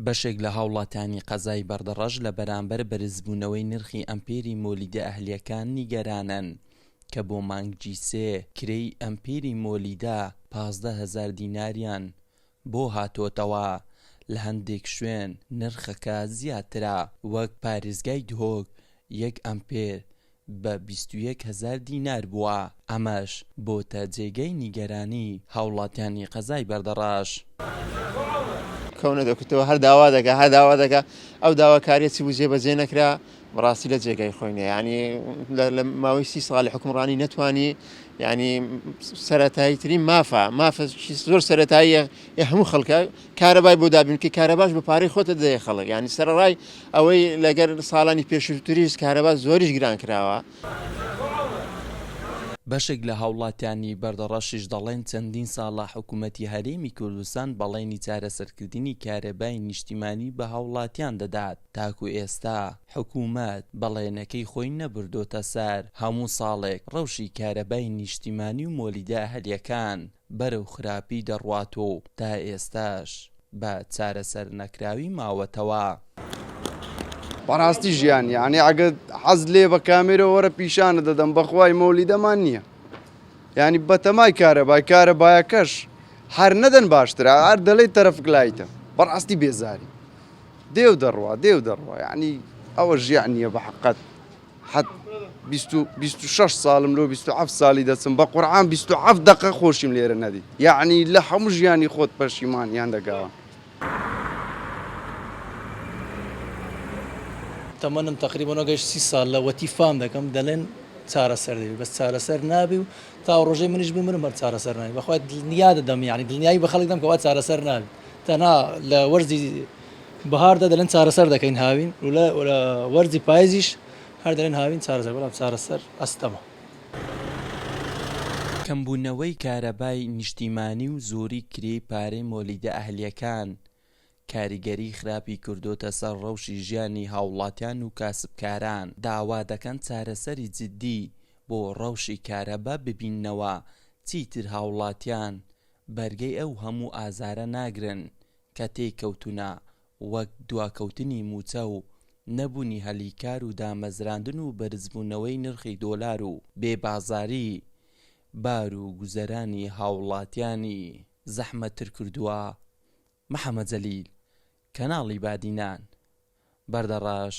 بەشێک لە هاوڵاتیانی قەزای بەردەڕەش لە بەرامبەر بەرزبوونەوەی نرخی ئەمپێری مۆلیدە ئەهلییەکان نیگەرانن کە بۆ مانگی سێ کرێی ئەمپێری مۆلیدە 15 هەزار دیناریان بۆ هاتۆتەوە، لە هەندێک شوێن نرخەکە زیاترە وەک پارێزگای دهۆک یەک ئەمپێر بە 21 هەزار دینار بووە، ئەمەش بۆتە جێگەی نیگەرانی هاوڵاتیانی قەزای بەردەڕەش. کەونە دەکوتەوە هەر داوا دەکا هەر داوا دەکا ئەو داواکاریە چی بوو جێبەجێ نەکرا بەڕاستی لە جێگای خۆی نیە یعنی لە ماوەی سی ساڵی حکومڕانی نەتوانی یعنی سەرەتایی ترین مافە مافە زۆر سەرەتاییە هەموو خەڵکە کارەبای بۆ دابین کە کارەباش بە پارەی خۆتە دەیە خەڵک یعنی سەرەڕای ئەوەی لەگەر ساڵانی پێشووتریش کارەبا زۆریش گران کراوە. بەشێک لە هاوڵاتیانی بەردەڕەشیش دەڵێن چەندین ساڵە حکومەتی هەرێمی کوردستان بەڵێنی چارەسەرکردنی کارەبای نیشتیمانی بە هاوڵاتیان دەدات، تاکو ئێستا حکومەت بەڵێنەکەی خۆی نەبردۆتە سەر، هەموو ساڵێک ڕەوشی کارەبای نیشتیمانی و مۆلیدە ئەهلیەکان بەرەو خراپی دەڕوات و تا ئێستاش بە چارەسەرنەکراوی ماوەتەوە. بەڕاستی ژیان یانی ئەگەر حەز لێ بە کامێرە وەرە پیشانت دەدەم بەخوای مۆلیدەمان نییە یانی بەتەمای کارەبای کارەبایەکەش هەر نەدەن باشترە هەر دەڵێی تەرەفک لایتە بەڕاستی بێزاری دێو دەڕوا دێو دەڕوا یعنی ئەوە ژیان نییە بە حقت حەت 26 ساڵم لۆ 27 ساڵی دەچم بە قورعان 27 دقە خۆشیم لێرە نەدی یعنی لە هەموو ژیانی خۆت پەشیمان یان دەگاوە. تەمەنم تەقریبەن گەشت 30 ساڵ لە وەتی فام دەکەم دەڵێن چارەسەر دەبی بەس چارەسەر نابی و تا ڕۆژەی منیش بمرم هەر چارەسەر نابی بەخوای دڵنیا دەدەم یعنی دڵنیایی بە خەڵک دەم کەوا چارەسەر نابی تەنها لە وەرزی بەهاردا دەلێن چارەسەر دەکەین هاوین و لە وەرزی پایزیش هەر دەلێن هاوین چارەسەر بەڵام چارەسەر ئەستەمە. کەمبوونەوەی کارەبای نیشتیمانی و زۆری کرێی پارەی مۆلیدە ئەهلییەکان کاریگەری خراپی کردۆتە سەر ڕەوشی ژیانی هاوڵاتیان و کاسبکاران، داوا دەکەن چارەسەری جدی بۆ ڕەوشی کارەبا ببیننەوە، چیتر هاوڵاتیان بەرگەی ئەو هەموو ئازارە ناگرن کە تێی کەوتونە وەک دواکەوتنی موچە و نەبونی هەلی کار و دامەزراندن و بەرزبونەوەی نرخی دۆلار و بێ بازاری بار و گوزەرانی هاوڵاتیانی زەحمەتتر کردوە. محەمەد جەلیل، کەناڵی بادینان، بەردەڕەش.